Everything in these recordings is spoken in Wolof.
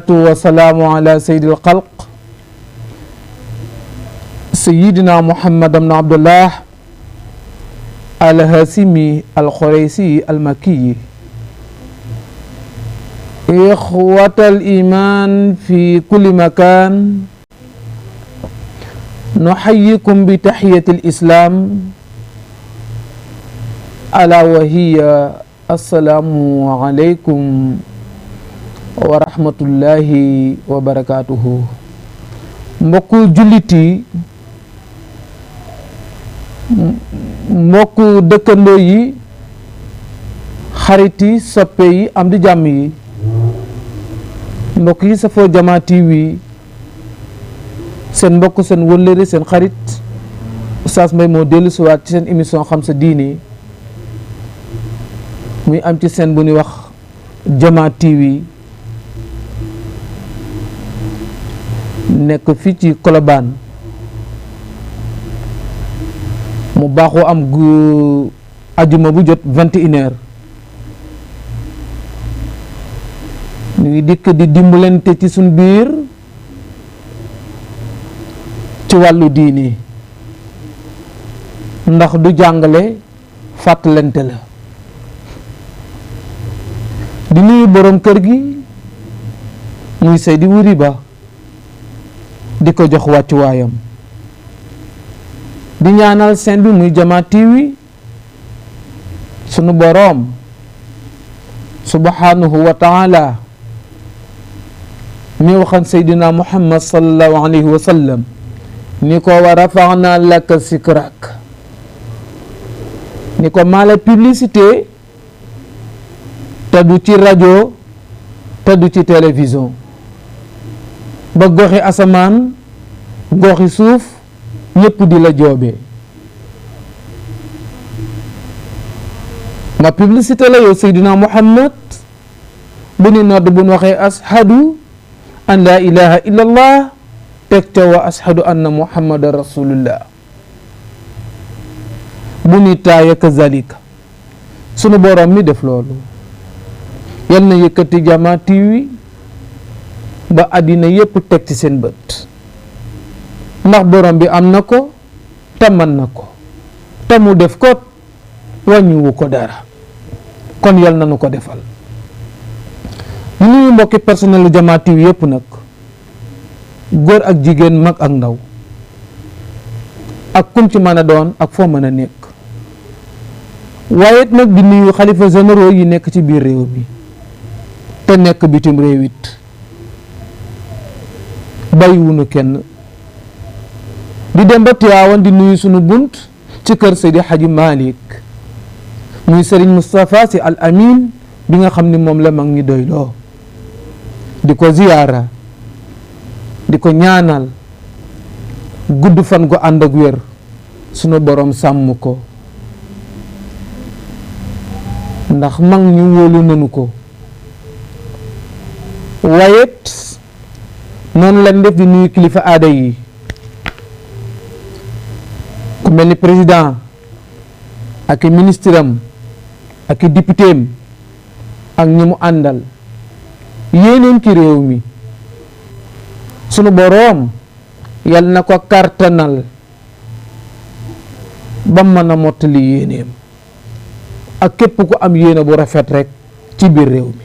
wasalaatu wasalaamu ala sayyidil xalq sayyidina Muhammad ibn Abdullah al-Hasimi al-Khuraysi al-Makki. Ikhwatal iman fi kulli makan, nuhayyikum bi tahiyatil islam ala wa hiya assalaamu alaykum wa rahmatullahi wa barakatuhu. Mbokku julliti, mbokku dëkkandoo yi, xariti, soppe yi, am di jàmm yi, mbokk yi safoo Jamaa TV, seen mbokk, seen wëllëre, seen xarit Oustaz Mbaye moo dellu si waat ci seen émission xam sa diine, muy am ci seen bu ñuy wax Jamaa TV, nekk fii ci Colobane. mu baaxoo am ajuma bu jot 21h ñu ngi dikk di dimbalante ci suñ biir ci wàllu diini, ndax du jàngale fàttalante la. di nuyu borom kër gi muy Seydi Wuri Ba, di ko jox wàccuwaayam, di ñaanal seen bi muy Jamaa TV sunu boroom subhanahu wa taala mi waxan Seydina Muhammad sallallahu alayhi wa sallam ni ko wa rafa'na laka sikrak, ni ko maa la publicité te du ci rajo te du ci télévision, ba goxi asamaan goxi suuf ñépp di la joobee. ma publicité la yow Seydina Muhammad bu ni nodd bu ñu waxee ashadu an la ilaha illallah teg ca wa ashadu anna muhammadan rasulullah, bu ni taaya kazalika. sunu borom mi def loolu yal na yëkkati Jamaa TV ba àddina yépp teg ci seen bët, ndax borom bi am na ko te mën na ko te mu def ko wàññiwu ko dara, kon yal na nu ko defal. ñu nuyu mbokki personnel Jamaa TV yépp nag, góor ak jigéen, mag ak ndaw, ak kum ci mën a doon ak foo mën a nekk. waaye nag di nuyu xalifa généraux yi nekk ci biir réew mi te nekk bitim réew it, bàyyiwunu kenn. di dem ba Tiwaawan di nuyu sunu bunt ci kër Seydi Hadji Malick muy Serigne Moustapha Sy Al Amin bi nga xam ni moom la mag ñi doyloo, di ko ziyaara, di ko ñaanal gudd fan gu ànd ak wér, sunu borom sàmm ko, ndax mag ñu wóolu nanu ko. waaye noonu lañ def di nuyu kilifa aada yi, ku mel ni président ak i ministre am ak i député am ak ñi mu àndal, yéeneen ci réew mi. sunu boroom yal na ko kartanal ba mën a mottali yéeneem ak képp ku am yéene bu rafet rek ci biir réew mi.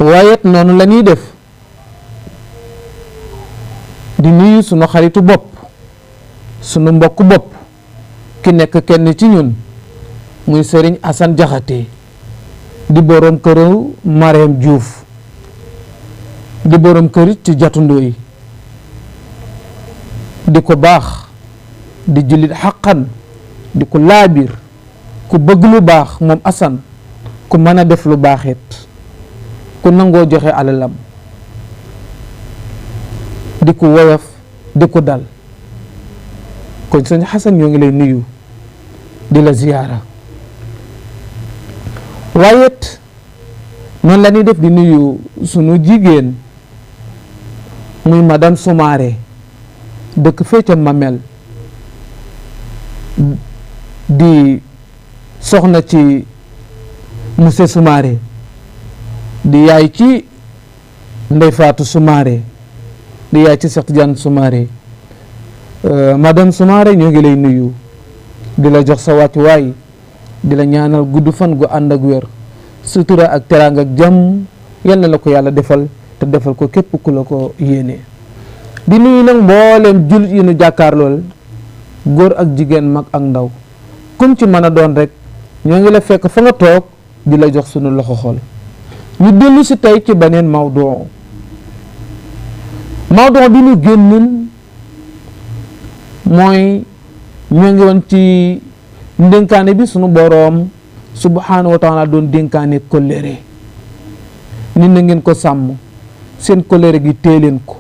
waaye noonu la ñuy def di nuyu sunu xaritu bopp, sunu mbokk bopp, ki nekk kenn ci ñun muy Serigne Assane Jaxate, di borom këru Marème Diouf, di borom kërit ci jatundoo yi, di ko baax, di jullit xaqan, di ko laabir, ku bëgg lu baax moom Assane, ku mën a def lu baaxet, ku nangoo joxe alalam, di ko woyof, di ko dal. kon sëñ Xasan ñoo ngi lay nuyu di la ziyaara. waaye noonu la ñuy def di nuyu sunu jigéen muy madame Soumaré dëkk fee ca Mamel, di soxna ci monsieur Soumaré, di yaay ci Ndey Fatou Soumaré di yaay ci Cheikh Tidiane Soumaré madame Soumaré ñoo ngi lay nuyu di la jox sa wàccuwaay di la ñaanal gudd fan gu ànd ak wér sutura ak teraanga ak jàmm yal na la ko yàlla defal te defal ko képp ku la ko yéene. di nuyu nag mbooleem jullit yi nu jàkkaar lool góor ak jigéen mag ak ndaw kum ci mën a doon rek ñoo ngi la fekk fa nga toog di la jox sunu loxo xol. ñu dellu si tey ci beneen mawduu bi ñu génnoon mooy ñoo ngi woon ci ndénkaane bi sunu boroom subhaanahu wa taala doon dénkaane kóllëre nit na ngeen ko sàmm seen kóllëre gi téye leen ko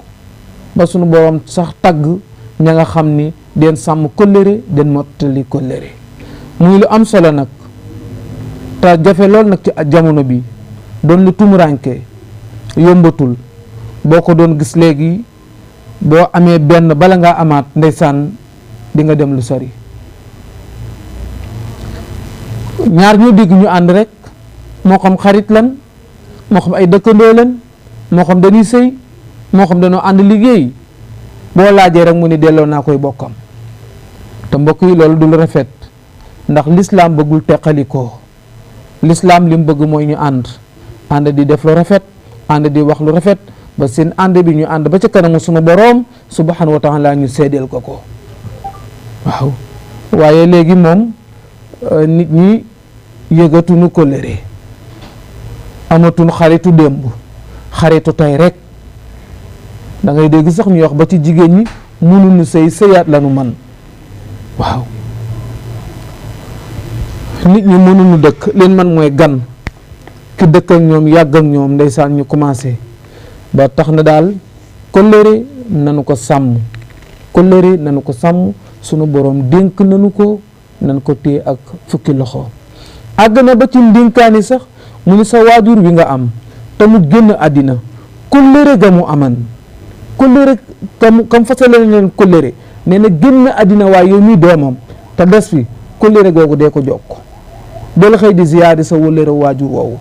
ba sunu boroom sax tagg ña nga xam ni den sàmm kóllëre den mottali kóllëre muy lu am solo nag te jafe lool nag ci jamono bi doon lu tumuranke yombatul boo ko doon gis léegi boo amee benn bala ngaa amaat ndeysaan di nga dem lu sori. ñaar ñu digg ñu ànd rek moo xam xarit lan moo xam ay dëkkandoo lan moo xam dañuy sëy moo xam dañoo ànd liggéey boo laajee rek mu ni delloo naa koy bokkam te mbokk yi loolu du lu rafet ndax lislaam bëggul teqalikoo lislaam li mu bëgg mooy ñu ànd di def lu rafet ànd di wax lu rafet ba seen ànd bi ñu ànd ba ca kanamu sunu boroom subhanahu wa taala ñu seedeel ko waaw waaye léegi moom nit ñi yëgatuñu kóllëre amatuñu xaritu démb xaritu tey rek da ngay dégg sax ñu wax ba ci jigéen ñi mënuñu sëyaat lañu man waaw nit ñi mënuñu dëkk leen man mooy gan ki dëkk ak ñoom yàgg ak ñoom ndeysaan ñu commencé ba tax na daal kóllëre nanu ko sàmm kóllëre nanu ko sàmm sunu boroom dénk nanu ko nan ko téye ak fukki loxo àgg na ba ci ndénkaani sax mu ni sa waajur wi nga am te mu génn àddina kóllëre ga mu aman kóllëre kam fasale leen kóllëre nee na génn àddina waaye yow mii doomam te des fi kóllëre googu dee ko jokk doo la xëy di ziyaare sa wóllëre waajur woowu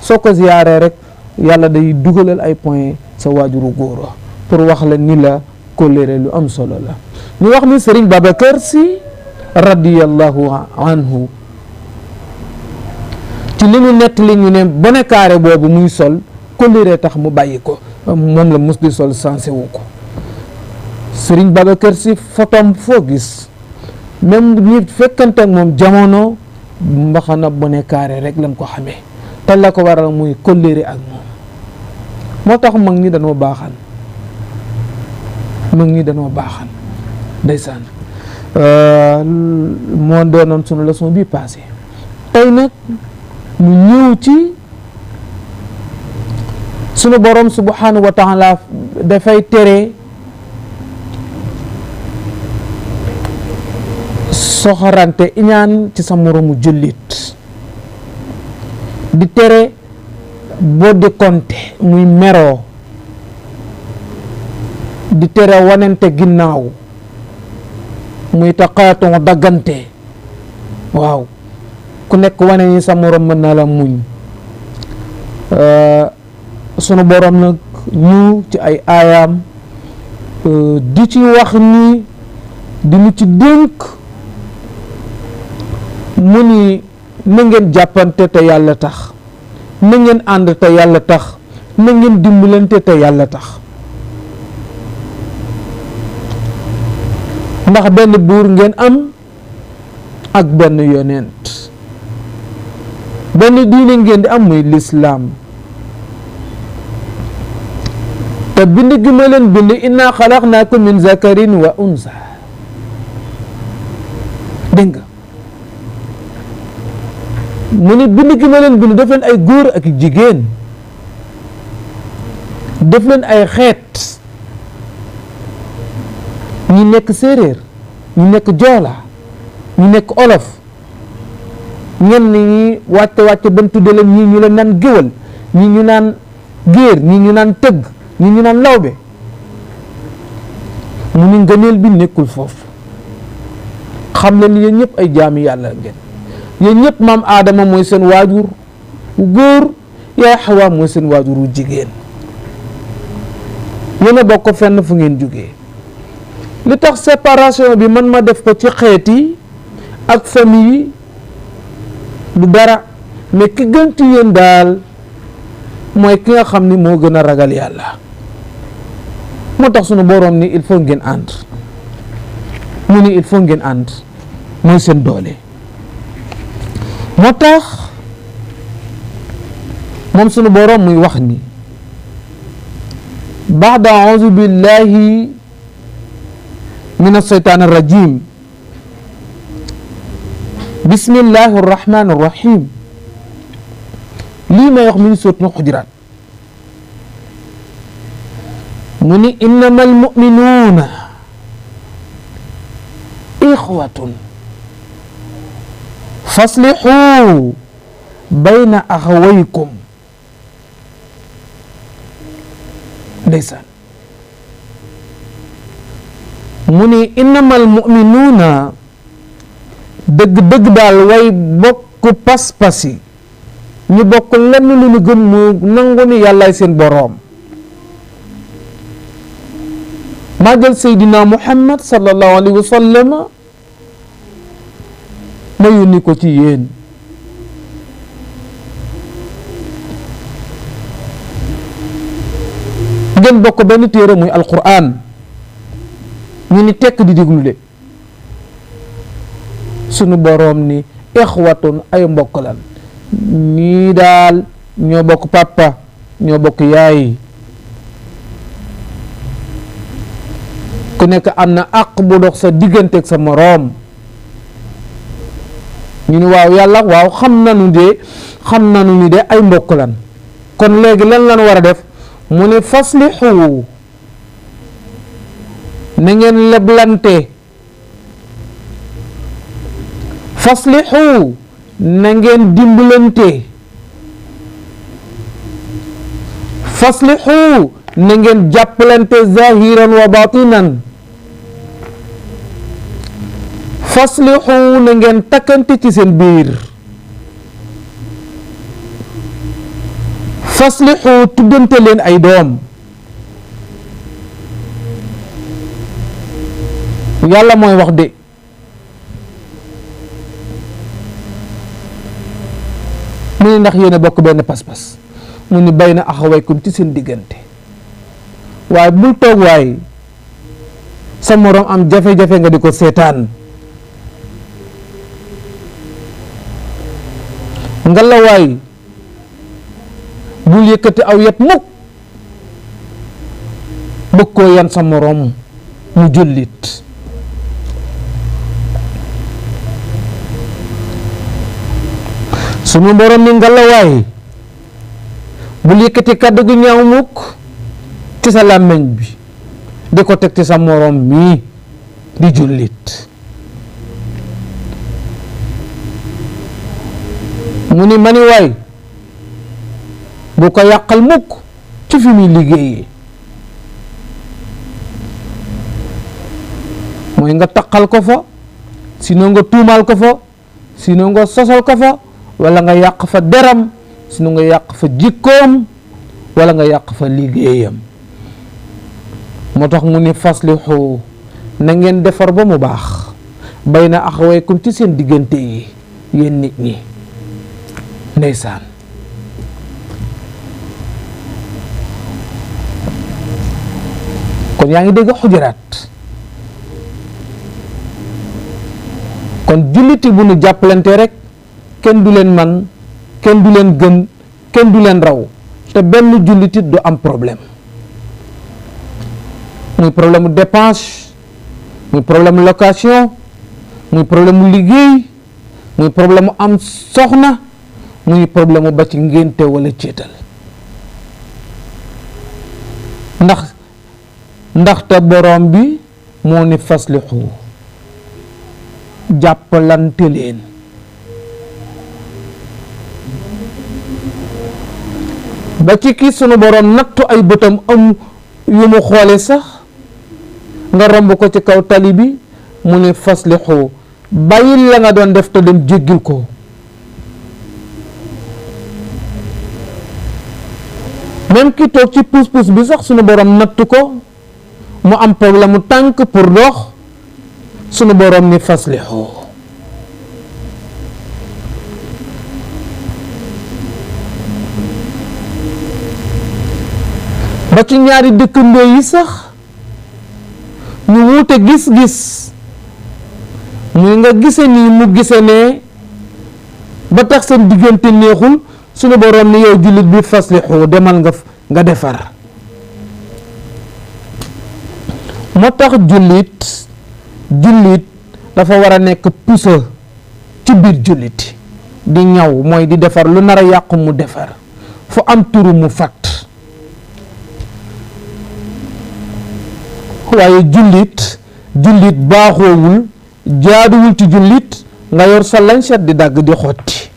soo ko ziyaaree rek yàlla day dugalal ay point sa waajuru góor pour wax la ni la kóllëre lu am solo la. ñu wax ni Serigne Babacar Sy radiyallahu anhu ci li ñu nettali ñu ne bone carré boobu muy sol kóllëre tax mu bàyyi ko moom la mus di sol sensé wu ko. Serigne Babacar Sy fotom foo gis même ñi fekkante ak moom jamono mbaxana bone carré rek lañ ko xamee te la ko waral muy kóllëre ak moom moo tax mag ñi dañoo baaxal ndeysaan moo doonoon sunu leçon bi passé tey nag ñu ñëw ci sunu borom subhanahu wa taala dafay tere soxorante iñaan ci sa moromu jullit di tere boo di konte muy meroo di tere wanente ginnaaw muy taqaatoo daggante waaw ku nekk wane ni sa morom mën na la muñ sunu borom nag ñu ci ay aayaam di ci wax ni di ñu ci dénk mu ni na ngeen jàppante te yàlla tax na ngeen ànd te yàlla tax na ngeen dimbalante te yàlla tax ndax benn buur ngeen am ak benn yonent benn diine ngeen di am muy lislaam te bind gi ma leen bind inna xalaqnaakum min zakarin wa unsa dégg nga mu ni bind gi ma leen bind def leen ay góor ak jigéen def leen ay xeet ñi nekk séeréer ñi nekk joola ñi nekk olof ñenn ñi wàcce ban tudde leen ñii ñu leen naan géwal ñii ñu naan géer ñii ñu naan tëgg ñii ñu naan lawbe mu ni ngëneel bi nekkul foofu xam leen yéen ñëpp ay jaami yàlla ngeen yéen ñëpp maam aadama mooy seen waajur wu góor yaay xawaa mooy seen waajur wu jigéen yéen a bokk fenn fu ngeen jógee. li tax séparation bi man ma def ko ci xeet yi ak famille yi du dara, mais ki gën ci yéen daal mooy ki nga xam ni moo gën a ragal yàlla. moo tax sunu boroom ni il faut ngeen ànd, mu ni il faut ngeen ànd, mooy seen doole. moo tax moom sunu boroom muy wax ni baada auzu billahi min alsheytaan arrajim bismillahi arrahmani arrahim. lii may wax mi ngi sóot na Xujuraat, mu ni innama almuminuuna ixwatun faslixuu bayna axawaykum. ndeysaan, mu ni innamal muminuuna dëgg-dëgg daal way bokk pas-pas yi, ñu bokk lenn lu ñu gëm mu nangu ni yàllaay seen boroom. maa jël Seydina Muhammad sallallahu alayhi wa sallam ma yónni ko ci yéen. ngeen bokk benn téere muy alquran, ñu ni tekk di déglu de. sunu boroom ni ixwatun ay mbokk lan, ñii daal ñoo bokk papa, ñoo bokk yaay, ku nekk am na àq bu dox sa diggante ak sa moroom. ñu ni waaw yàlla, waaw xam nanu ni de ay mbokk lan, kon léegi lan lan war a def? mu ne faslixu, na ngeen leblante. faslixu, na ngeen dimbalante. faslixu, na ngeen jàppalante zahiran wa batinan. faslixu, na ngeen takkante ci seen biir. faslixu, tuddante leen ay doom. yàlla mooy wax de. mu ni ndax yéen a bokk benn pas-pas, mu ni bayna axawaykum ci seen diggante. waaye bul toog waay sa moroom am jafe-jafe nga di ko seetaan. ngalla waay bul yëkkati aw yet mukk bëgg koo yan sa moroom mu jullit. sunu moroom ni ngalla waay bul yëkkati kàddu gu ñaaw mukk ci sa làmmiñ bi di ko teg ci sa moroom mii di jullit. mu ni mani waay bu ko yàqal mukk ci fi muy liggéeyee, mooy nga taqal ko fa, sinon nga tuumaal ko fa, sinon nga sosal ko fa, wala nga yàq fa deram, sinon nga yàq fa jikkoom, wala nga yàq fa liggéeyam. moo tax mu ni faslixu, na ngeen defar ba mu baax bayna axawaykum ci seen diggante yi yéen nit ñi. ndeysaan, kon yaa ngi dégg Xujuraat. kon julliti bu nu jàppalante rek, kenn du leen man, kenn du leen gën, kenn du leen raw, te benn jullitit du am problème. muy problème mu dépense, muy problème mu location, muy problème mu liggéey, muy problème mu am soxna, muy problème mu ba ci ngénte wala céetal. ndaxte borom bi moo ni faslixu, jàppalante leen. ba ci kii sunu borom nattu ay bëtam am yu mu xoole sax, nga romb ko ci kaw tali bi, mu ni faslixu, bàyyil la nga doon def te dem jéggil ko. même ki toog ci puus-puus bi sax sunu borom nattu ko mu am problème mu tànk pour dox sunu borom ni faslihu. ba ci ñaari dëkkandoo yi sax ñu wuute gis-gis muy nga gise nii mu gise ne ba tax seen diggante neexul sunu borom ni yow jullit bi faslihu demal nga defar. moo tax jullit dafa war a nekk pusa ci biir jullit di ñaw mooy di defar lu nar a yàqu mu defar fu am turu mu fat. waaye jullit baaxoowul jaaduwul ci jullit nga yor sa lañset di dagg di xotti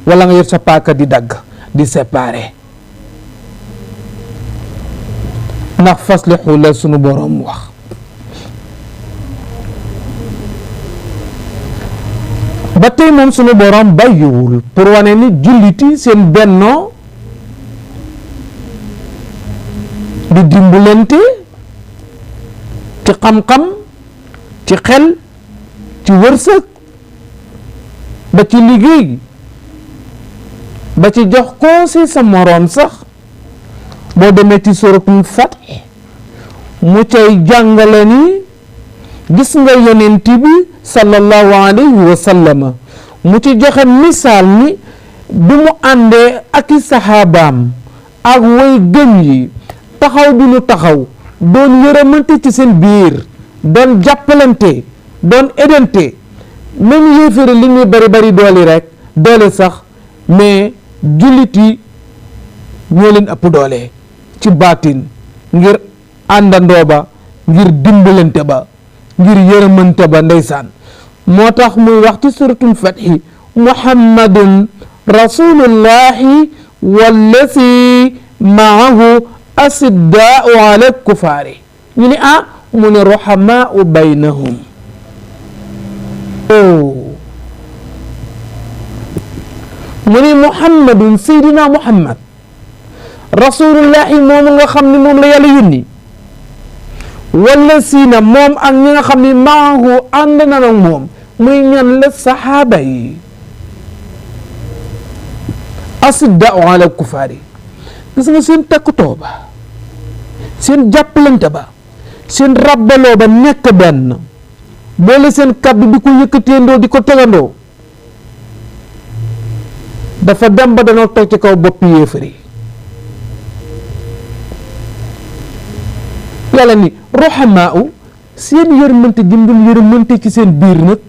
wala nga yor sa paaka di dagg di séparer ndax faslihu la sunu borom wax. ba tey moom sunu borom bàyyiwul pour wane ni julliti seen bennoo di dimbalante ci xam-xam ci xel ci wërsëg ba ci liggéey ba ci jox conseil sa moroom sax boo demee ci suratul Fath mu cay jàngale ni gis nga yonent bi sallallahu alayhi wa sallam mu ci joxe misaal ni bi mu àndee ak i saxaabaam ak way gëm yi taxaw bi nu taxaw doon yërëmante ci seen biir doon jàppalante doon aidante même yéeféeri li ñuy bari doole sax mais jullit yi ñoo leen ëpp doole ci baatin ngir àndandoo ba ngir dimbalante ba ngir yërëmante ba ndeysaan. moo tax muy wax ci suratul Fathi muhammadun rasulullahi wallasi maahu asiddaau ala kufaari ñu ni mu ne ruhamaau baynahum. mu ni muhammadun seydina muhammad rasulullahi moom nga xam ni moom la yàlla yónni wala siina moom ak ñi nga xam ni maahu ànd na nag moom muy ñan la saxaaba yi asiddaau ala kufaari gis nga seen takkutoo ba seen jàppalante ba seen rabbaloo ba nekk benn boole seen kàddu di ko yëkkateendoo di ko tegandoo dafa dem ba danoo toog ci kaw boppi yéefar yi. yàlla ni ruhamaa seen yërmante jëndul yërmante ci seen biir nag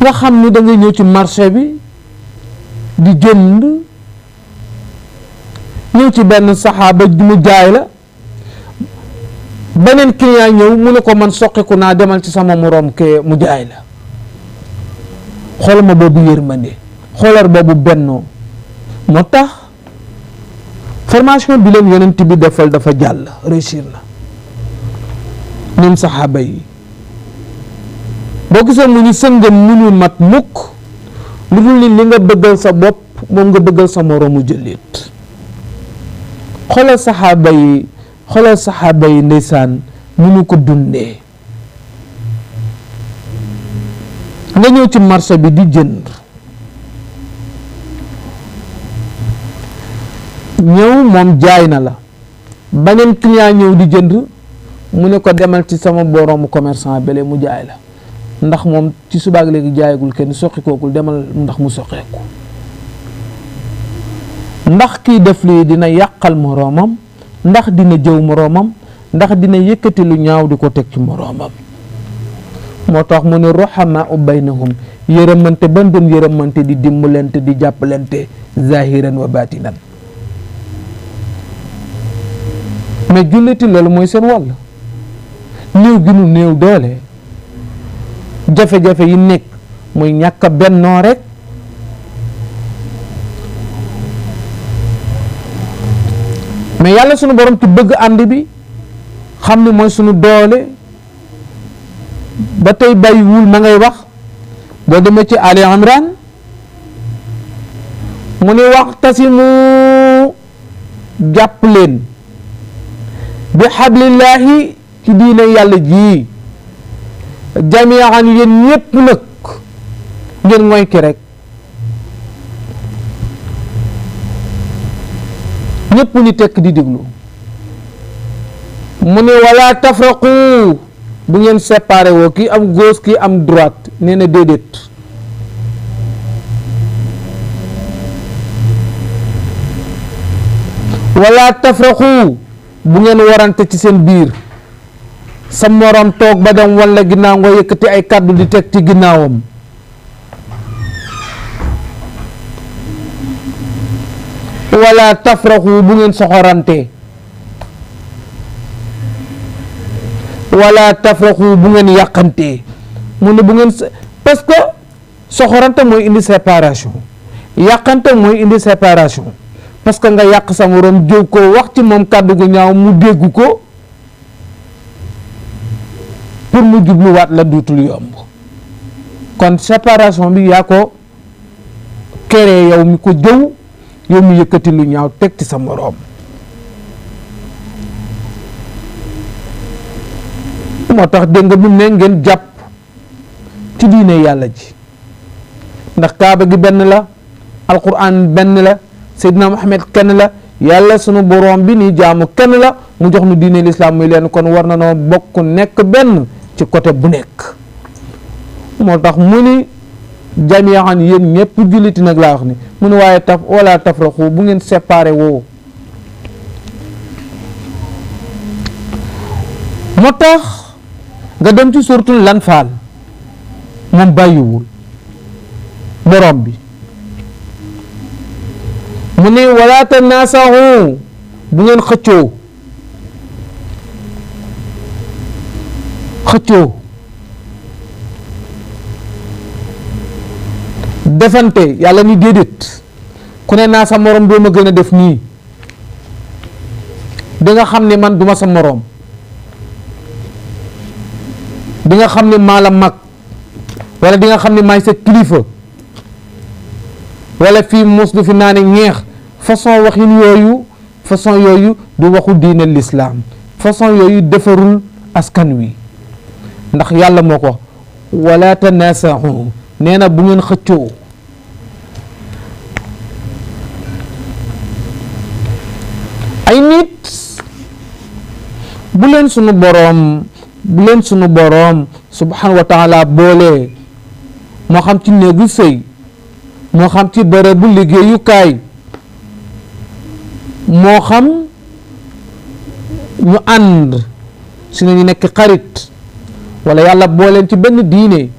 nga xam ni da ngay ñëw ci marché bi di jënd ñëw ci benn saxaaba mu jaay la beneen client ñëw mu ne ko man soqiku naa demal ci sama moroom ke mu jaay la. xoolal ma boobu yërmande xoolal boobu bennoo moo tax formation bi leen yonent bi defal dafa jàll réussir na ñoom saxaaba yi boo gisee mu ñu sëngam mënul mat mukk lu dul ni li nga bëggal sa bopp moom nga bëggal sa moroomu jullit. xoolal saxaaba yi ndeysaan ñu nu ko dundee. nga ñëw ci marché bi di jënd ñëw moom jaay na la beneen client ñëw di jënd mu ne ko demal ci sama boroomu commerçant bele mu jaay la ndax moom ci subaak léegi jaayagul kenn soqikookul demal ndax mu soqeeku. ndax kiy def lii dina yàqal moroomam ndax dina jëw moroomam ndax dina yëkkati lu ñaaw di ko teg ci moroomam. moo tax mu ne ruhamaau baynahum yërëmante ban doon yërëmante di dimbalante di jàppalante zahiran wa batinan. mais julliti loolu mooy seen wàll néew gi nu néew doole jafe-jafe yi nekk muy ñàkk a bennoo rek mais yàlla sunu borom ci bëgg ànd bi xam ne mooy sunu doole ba tey bàyyiwul ma ngay wax boo demee ci Ali Imran mu ni waxtasimu jàpp leen bi xablillahi ci diine yàlla ji jamian yéen ñépp nag ngeen ngoy ki rek ñépp ñu tekk di déglu mu ne wala tafraqu bu ngeen séparé woo kii am gauche kii am droite nee na déedéet wala tafraqu bu ngeen warante ci seen biir sa morom toog ba dem walla ginnaaw nga yëkkati ay kàddu di teg ci ginnaawam wala tafraqu bu ngeen soxorante wala tafraqu bu ngeen yàqante mu ne bu ngeen parce que soxorante mooy indi séparation yàqante mooy indi séparation parce que nga yàq sa morom jóg ko wax ci moom kàddu gu ñaaw mu dégg ko pour mu jubluwaat la duutul yomb kon séparation bi yaa ko créé yow mi ko jëw yow mi yëkkati lu ñaaw teg ci sa morom moo tax dégg nga bu ne ngeen jàpp ci diine yàlla ji ndax kaaba gi benn la alquran benn la Seydina Muhammad kenn la yàlla sunu borom bi ni jaamu kenn la mu jox nu diine lislaam muy leen kon war na noo bokk nekk benn ci côté bu nekk moo tax mu ni jamian yéen ñëpp julliti nag laa wax ni mu ni waaye wala tafraqu bu ngeen séparé woo moo tax nga dem ci suratul Lanfaal moom bàyyiwul borom bi mu ne wala tanaasaxu bu ngeen xëccoo defante yàlla ni déedéet ku ne naa sa morom doo ma gën a def nii di nga xam ne man duma sa morom di nga xam ne maa la mag wala di nga xam ne maay sa kilifa wala fii mos du fi naa ne ñeex façon waxin yooyu du waxu diine lislaam façon yooyu defarul askan wi ndax yàlla moo ko wala tanaasaxu nee na bu ngeen xëccoo ay nit bu leen sunu boroom subhanahu wa taala boole moo xam ci néegu sëy moo xam ci bërëbu liggéeyukaay moo xam ñu ànd si nañu nekk xarit wala yàlla booleen ci benn diine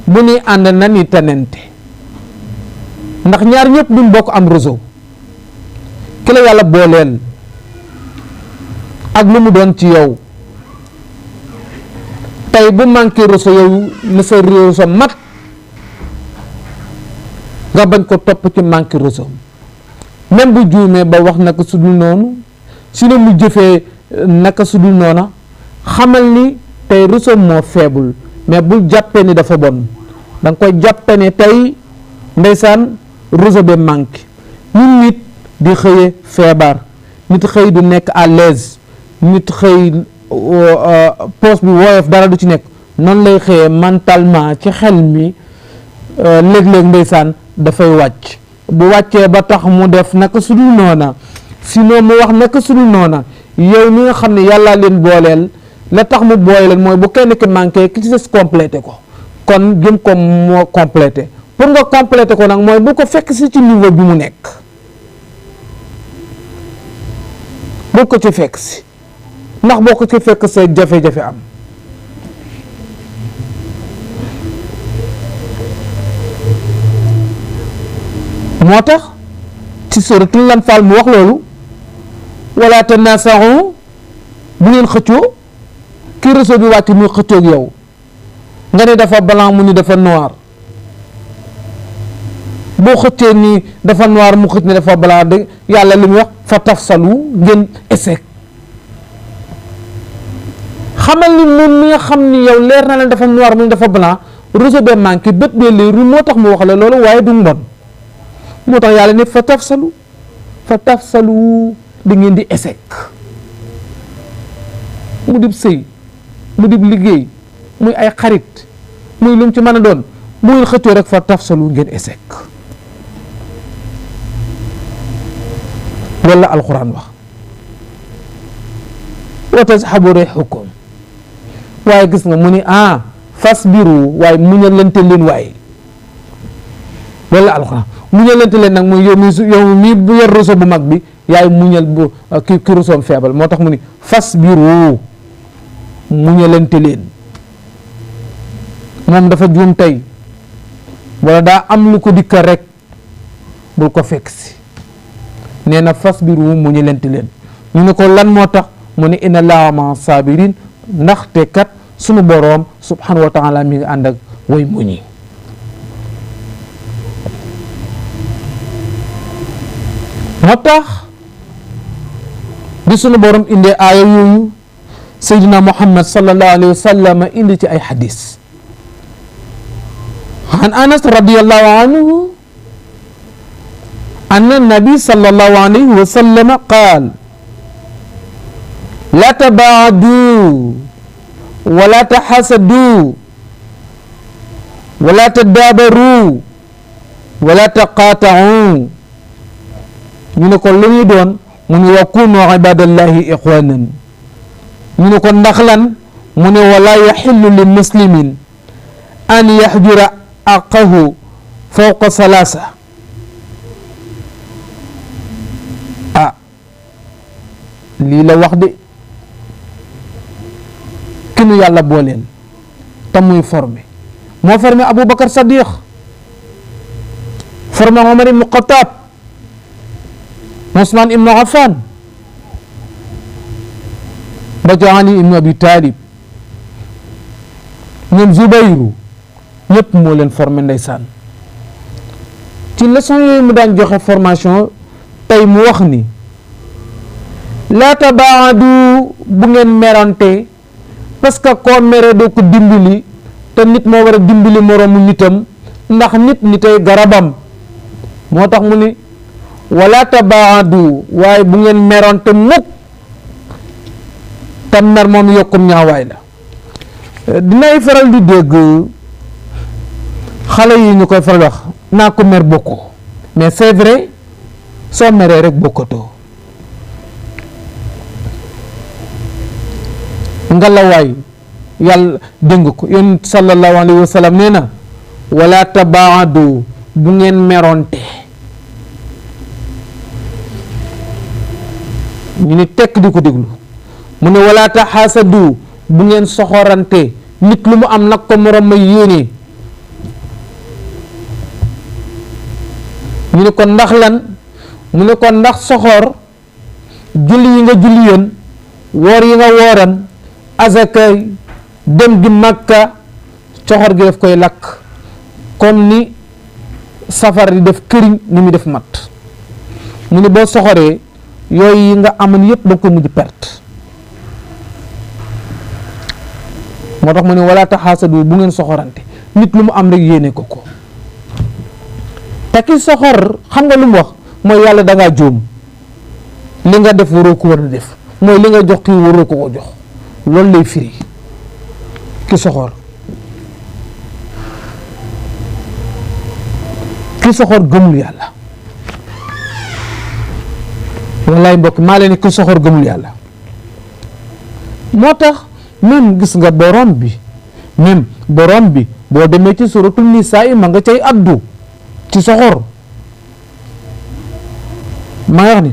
bu ñuy ànd na ni tenente ndax ñaar ñëpp duñ bokk am réseau ki la yàlla booleel ak lu mu doon ci yow tey bu manqué réseau yow na sa réseau mat nga bañ ko topp ci manqué réseau même bu juumee ba wax naka su dul noonu si ne mu jëfee naka su dul noona xamal ni tey réseau moo faible mais bul jàppee ni dafa bon da nga koy jàppee ne tey ndeysaan réseau bi manqué ñun nit di xëyee feebar nit xëy du nekk à l'aise nit xëy poste bi woyof dara du ci nekk noonu lay xëyee mentalement ci xel mi léeg-léeg ndeysaan dafay wàcc bu wàccee ba tax mu def naka su dul noona sinon mu wax naka su dul noona yow mi nga xam ne yàlla leen booleel la tax mu boole leen mooy bu kenn ki manqué ki ci des complété ko kon jëm ko moo complété pour nga complété ko nag mooy bu ko fekk si ci niveau bi mu nekk boo ko ci fekk si ndax boo ko ci fekk see jafe-jafe am moo tax ci suratul Anfaal mu wax loolu wala tanaasaxu bu ngeen xëccoo ki réseau bi wàcc muy xëccoo ak yow nga ne dafa blanc mu ni dafa noir boo xëccee ni dafa noir mu xëcc ne dafa blanc de yàlla li muy wax fa tafsalu ngeen échec xamal ni moom mi nga xam ni yow leer na leen dafa noir mu ni dafa blanc réseau bee manqué bët bee leeru moo tax mu wax la loolu waaye du mbon moo tax yàlla ne fa tafsalu da ngeen di échec mu dib sëy mu dib liggéey muy ay xarit muy lu mu ci mën a doon bu ngeen xëccoo rek fa tafsalu ngeen échec loolu la alquran wax wa tazhabu rihukum waaye gis nga mu ni fasbiru waaye muñalante leen waaye loolu la alquran muñalante leen nag mooy yow mi bu yor réseau bu mag bi yaay muñal bu ki réseau faible moo tax mu ni fasbiru muñalante leen moom dafa juum tey wala daa am lu ko dikka rek bul ko fekk si nee na fasbiru muñalante leen ñu ne ko lan moo tax mu ne inna llaaha ma sabirin ndaxte kat sunu boroom subhanahu wa taala mi ngi ànd ak way muñi moo tax bi sunu boroom indee aaya yooyu sayyidina muhammad sallallahu alayhi wa sallam indi ci ay xadis an anas radiyallahu anhu anna nabi sallallahu alayhi wa sallam qaal la tabaadu wala taxasadu wala tadaabaru wala taqaatau ñu ne ko lu ñuy doon mu ne wa kunu ibadallahi ixwanan ñu ne ko ndax lan mu ne wala yaxillu li muslimin an yaxjura aqahu fawqa salaasa lii la wax de ki nu yàlla booleel te muy formé moo formé Aboubacar Sadiq formé Omar ibn Khattab Ousmane ibn Affan ba ci Ali ibn Abi Talib ñoom Zubayru ñëpp moo leen formé ndeysaan ci leçon yooyu mu daan joxe formation tey mu wax ni laa tabaadu bu ngeen merante parce que koo mere doo ko dimbali te nit moo war a dimbali moroomu nitam ndax nitay garabam moo tax mu ni wala tabaadu waaye bu ngeen merante mukk te mer moom yokkum ñaawaay la dinay faral di dégg xale yi ñu koy faral wax naa ko mer bokkoo mais c'est vrai soo meree rek bokkatoo ngalawaay yàlla dégg ko yéen sallallahu alayhi wa sallam nee na wala tabaadu bu ngeen meronte ñu ni tekk di ko déglu mu ne wala taxaasadu bu ngeen soxorante nit lu mu am nag ko morom ma yéene ñu ne ko ndax lan mu ne ko ndax soxor julli yi nga julli yéen woor yi nga wooran azakay dem gi Makka coxor gi daf koy lakk comme ni safar di def këriñ ni mu def mat mu ne boo soxoree yooyu yi nga amoon yëpp da nga ko mujj perte moo tax mu ne wala taxaasadu bu ngeen soxorante nit lu mu am rek yéene ko ko te ki soxor xam nga lu mu wax mooy yàlla da ngaa jóom li nga def waroo ko war a def mooy li nga jox kii waroo ko ko jox loolu lay firi ki soxor gëmul yàlla wallaay mbokk maa leen ni ki soxor gëmul yàlla moo tax même gis nga borom bi boo demee ci suratul nisaa ma nga cay addu ci soxor ma nga wax ni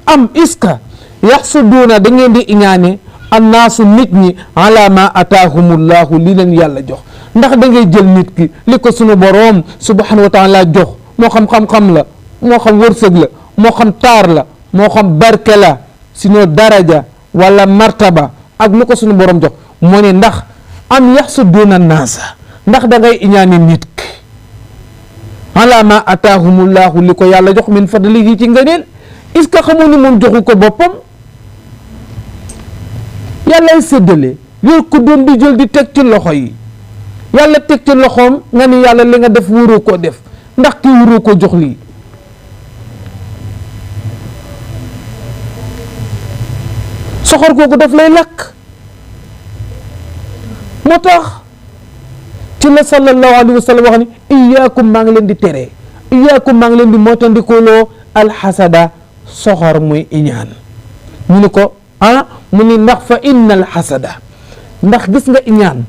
am iska yaxsuduuna da ngeen di iñaane annaasu nit ñi ala ma ataahumullahu li leen yàlla jox ndax da ngay jël nit ki li ko sunu boroom subhanahu wa taala jox moo xam xam-xam la moo xam wërsëg la moo xam taar la moo xam barke la sino daraja wala martaba ak lu ko sunu boroom jox moo ne ndax am yaxsuduuna naasa ndax da ngay iñaane nit ki ala ma ataahumullahu li ko yàlla jox min fadlihi ci ngëneel est-ce que xamoo ni moom joxu ko boppam yàllay séddale yor ko doon di jël di teg ci loxo yi yàlla teg ci loxoom nga ni yàlla li nga def wóoroo koo def ndax kii waroo ko jox lii. soxor googu daf lay lakk. moo tax ci la sallallahu alayhi wa sallam wax ni iyaakum maa ngi leen di tere, iyaakum maa ngi leen di moytandikuloo alxasada soxor muy iñaan. mu ni ko mu ni ndax fa inna alxasada, ndax gis nga iñaan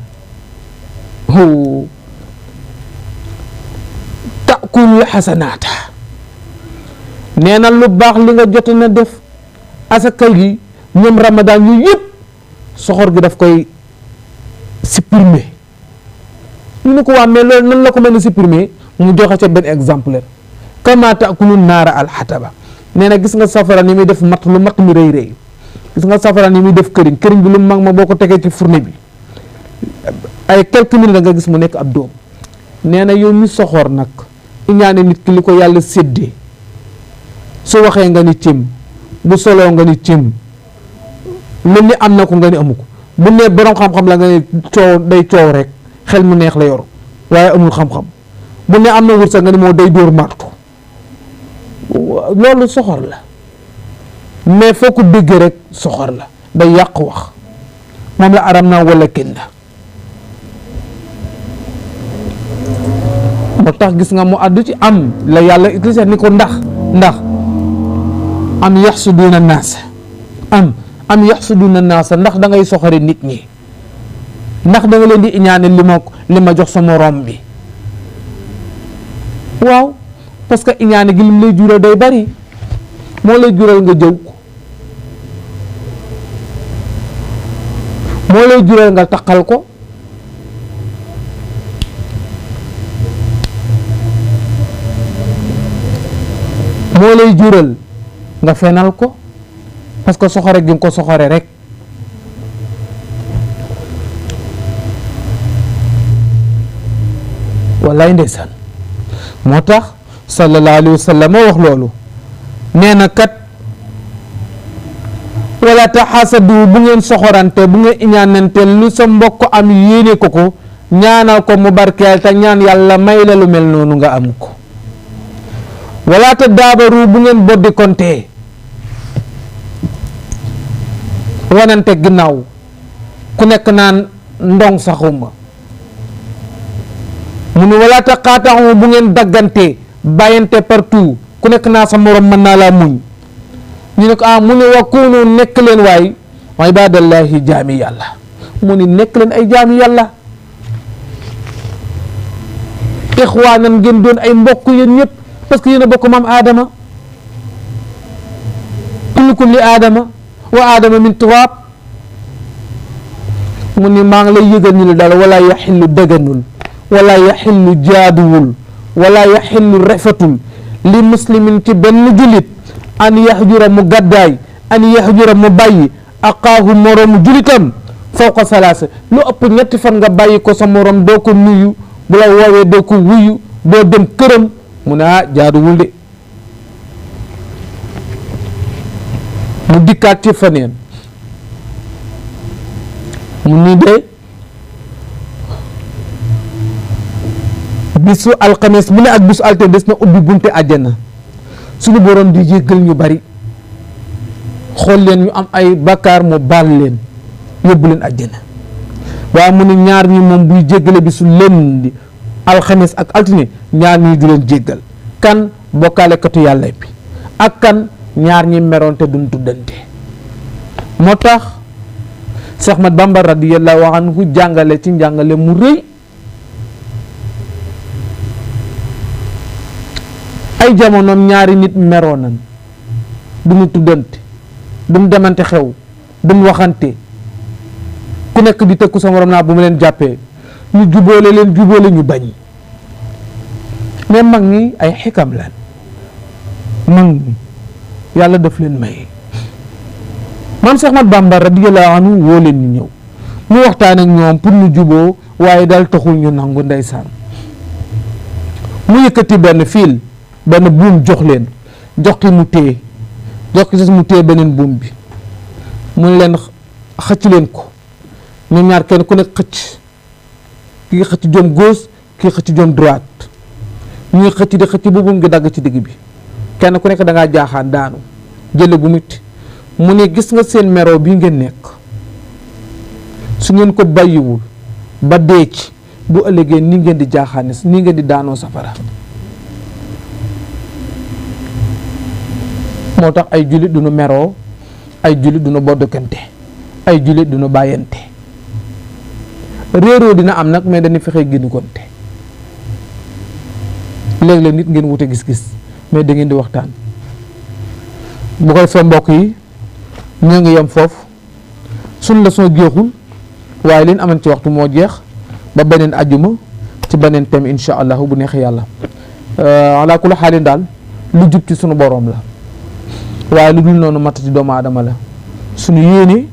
takulul xasanaata, nee na lu baax li nga jot na def asaka gi ñoom ramadaan yu yëpp soxor gi daf koy supprimer. ñu ne ko waa mais loolu nan la ko mën a supprimer, mu joxe ca benn exemple kama takulun naara alxataba. nee na gis nga safara ni muy def mat, lu mat mi rëy rëy, gis nga safara ni muy def këriñ bi lu mag ma boo ko tegee ci fourne bi ay quelques minutes da nga gis mu nekk ab doom. nee na yow mi soxor nag iñaane nit ki li ko yàlla séddee, su waxee nga ni cim, bu soloo nga ni cim, lu ni am na ko nga ni amu ko, bu ne borom xam-xam la nga ni coow day coow rek, xel mu neex la yor waaye amul xam-xam, bu ne am na wërsëg nga ni moo day dóor martu. loolu soxor la, mais foo ko déggee rek soxor la, day yàq wax. moom la aram naa wala kenn la. moo tax gis nga mu àddu ci am la yàlla utilisé ni ko ndax am yaxsuduna naasa, am yaxsuduna naasa, ndax da ngay soxore nit ñi, ndax da nga leen di iñaane li ma jox sa morom bi. waaw parce que iñaane gi lim lay jural day bari, moo lay jural nga jëw ko, moo lay jural nga taqal ko, moo lay jural nga fenal ko, parce que soxore gi nga ko soxore rek. wallaay ndeysaan. moo tax sallallahu alayhi wa sallam wax loolu, nee na kat wala taxasadu, bu ngeen soxorante, bu ngeen iñaanante, lu sa mbokk am yéene ko ñaanal ko mu barkeel te ñaan yàlla may la lu mel noonu nga am ko. wala ta daabaru, bu ngeen boddi konte wanante ginnaaw, ku nekk naan ndong saxuma. mu ne wala ta xaataxu, bu ngeen daggante bàyyante partout, ku nekk naa sa morom mën naa laa muñ. ñu ne ko mu ne wa kunu, nekk leen waay ibadallahi jaami yàlla. mu ne nekk leen ay jaami yàlla, ixwaanan ngeen doon ay mbokk yéen ñëpp, parce que yéen a bokk maam Adama. kullukum li Adama wa Adama min turaab. mu ne maa ngi lay yëgal ñu la daal wala yaxillu daganul, wala yaxillu jaaduwul, wala yaxillu rafetul li muslimin ci benn julit an yaxjura mu gàddaay, an yaxjura mu bàyyi aqaahu moroomu julitam fawqa salaasa, lu ëpp ñetti fan nga bàyyi ko sa morom, doo ko nuyu, bu la woowee doo ko wuyu, doo dem këram. mu ne jaaduwul de. mu dikkaat ci faneen, mu ni de bisu alxames bu ne ak bisu altine des na ubbi bunte àjjana, suñu borom di jéggal ñu bari, xool leen ñu am ay bakkaar mu baal leen, yóbbu leen àjjana. waaye mu ne ñaar ñi moom buy jéggale bisu lundi, alxames ak altine, ñaar ñi du leen jéggal. kan bokkaalekatu yàlla bi, ak kan ñaar ñi meroon te duñ tuddante. moo tax Seex Ahmad Bamba radiyallahu anhu jàngale ci njàngale mu rëy, ay jamonoom ñaari nit meroo nan, duñu tuddante, duñ demante xew, duñ waxante, ku nekk di tëkku sa morom naa bu ma leen jàppee, ñu jubóole ñu bañ. mais mag ñi ay xikam lan, mag ñi yàlla daf leen may. maam Seex Ahmad Bamba radiyallahu anhu woo leen ñu ñëw, mu waxtaan ak ñoom pour ñu juboo, waaye daal taxul ñu nangu. ndeysaan, mu yëkkati benn fiil, benn buum jox leen, jox ki mu téye, jox ki mu téye beneen buum bi, mu leen xëcc leen ko, ñoom ñaar kenn ku nekk xëcc, kii xëcc jëm gauche, kii xëcc jëm droite. ñuy xëcc di xëcc bu buum gi dagg ci digg bi kenn ku nekk da ngaa jaaxaan daanu jële bu metti mu ne gis nga seen meroo bi ngeen nekk su ngeen ko bàyyiwul ba dee ci bu ëllëgee ni ngeen di jaaxaane ni ngeen di daanoo safara. moo tax ay jullit du nu meroo, ay jullit du nu boddukante, ay jullit du nu bàyyante. réeroo dina am nag mais dañuy fexe génn konte léeg-léeg nit ngeen wute gis-gis mais da ngeen di waxtaan. bu koy fa mbokk yi ñoo ngi yem foofu suñ la soo jeexul waaye leen aman ci waxtu moo jeex ba beneen ajjuma ci beneen thème insha allah bu neexee yàlla. ala kulli xaalin daal lu jub ci sunu boroom la waaye lu dul noonu matati doomu aadama la. sunu yéene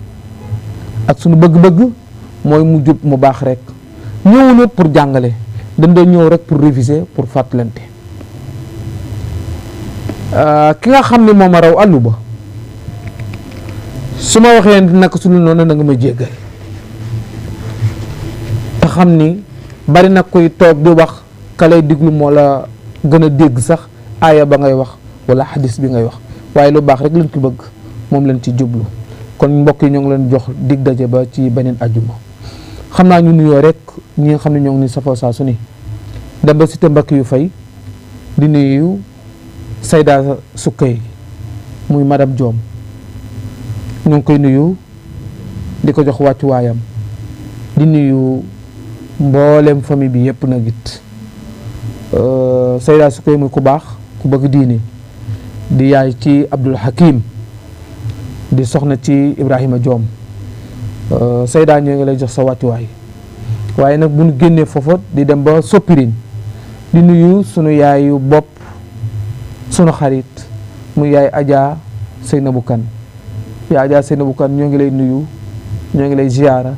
ak sunu bëgg-bëgg mooy mu jub mu baax rek ñëwuñu pour jàngale dañ doon ñëw rek pour réviser pour fàttalante. ki nga xam ne moom a raw àllu ba su ma waxee naka su dul noonu na nga ma jéggal te xam ni bari na koy toog di wax ka lay diglu moo la gën a dégg sax aaya ba ngay wax wala xadis bi ngay wax waaye lu baax rek lañ ci bëgg moom lañ ci jublu. kon mbokk yi ñoo ngi leen jox dig daje ba ci beneen ajjuma xam naa ñu nuyoo rek ñi nga xam ne ñoo ngi ni safoo saa su ni dem ba cité mbakk yu fay di nuyu Sayda Sukkay muy madame Diom ñoo ngi koy nuyu di ko jox wàccu waayam di nuyu mboolem famille bi yëpp nag it Sayda Sukkay muy ku baax ku bëgg diine di yaay ci Abdul Hakim di soxna ci Ibrahima Diom. Sayda ñoo ngi lay jox sa wàccuwaay waaye nag bu ñu génnee foofa di dem ba Soppirin di nuyu sunu yaayu bopp sunu xarit muy yaay Adja Seynabou Kane yaay Adja Seynabou Kane ñoo ngi lay nuyu ñoo ngi lay ziyaara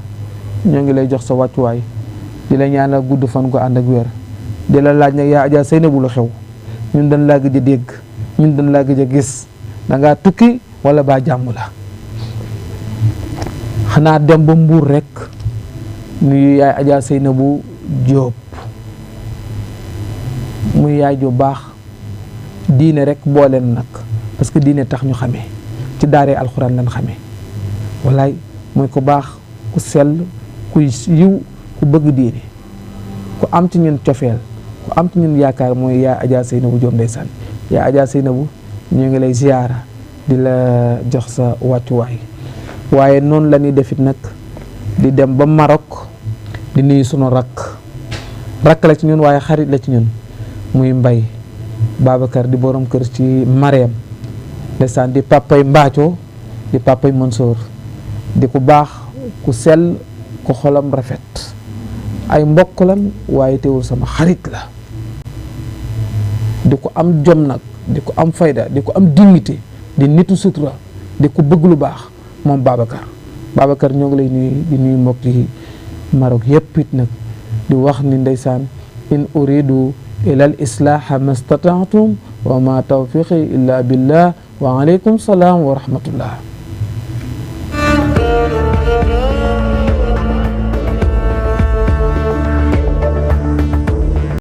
ñoo ngi lay jox sa wàccuwaay di la ñaanal gudd fan gu ànd ak wér di la laaj nag yaay Adja Seynabou lu xew ñun dañ laa gëj a dégg ñun dañ laa gëj a gis da ngaa tukki wala baa jàmm la. xanaa dem ba Mbuur rek nuyu yaay Adja Seynabou Diop muy yaay ju baax diine rek booleen nag parce que diine tax ñu xamee ci daaree alxuraan lañ xamee walaay mooy ku baax ku sell ku yiw ku bëgg diine ku am ci ñun cofeel ku am ci ñun yaakaar mooy yaay Adja Seynabou Diop ndeysaan yaay Adja Seynabou ñu ngi lay ziyaara di la jox sa wàccuwaay waaye noonu la ñuy defit nag di dem ba Maroc di nuyu sunu rakk la ci ñun waaye xarit la ci ñun muy Mbay Babacar di borom kër ci Mariam ndeysaan di papay Mbaaco di papay Mansour di ku baax ku sell ku xolam rafet ay mbokk lan waaye teewul sama xarit la di ku am jom nag di ku am fayda di ku am dignité di nitu sutura di ku bëgg lu baax moom Babacar ñoo ngi lay nuyu di nuyu mbokk yi Maroc yëpp it nag di wax ni ndeysaan in uridu ila al islaha mastata'tum wa ma tawfiqi illa billah wa alaykum salaam wa rahmatullah.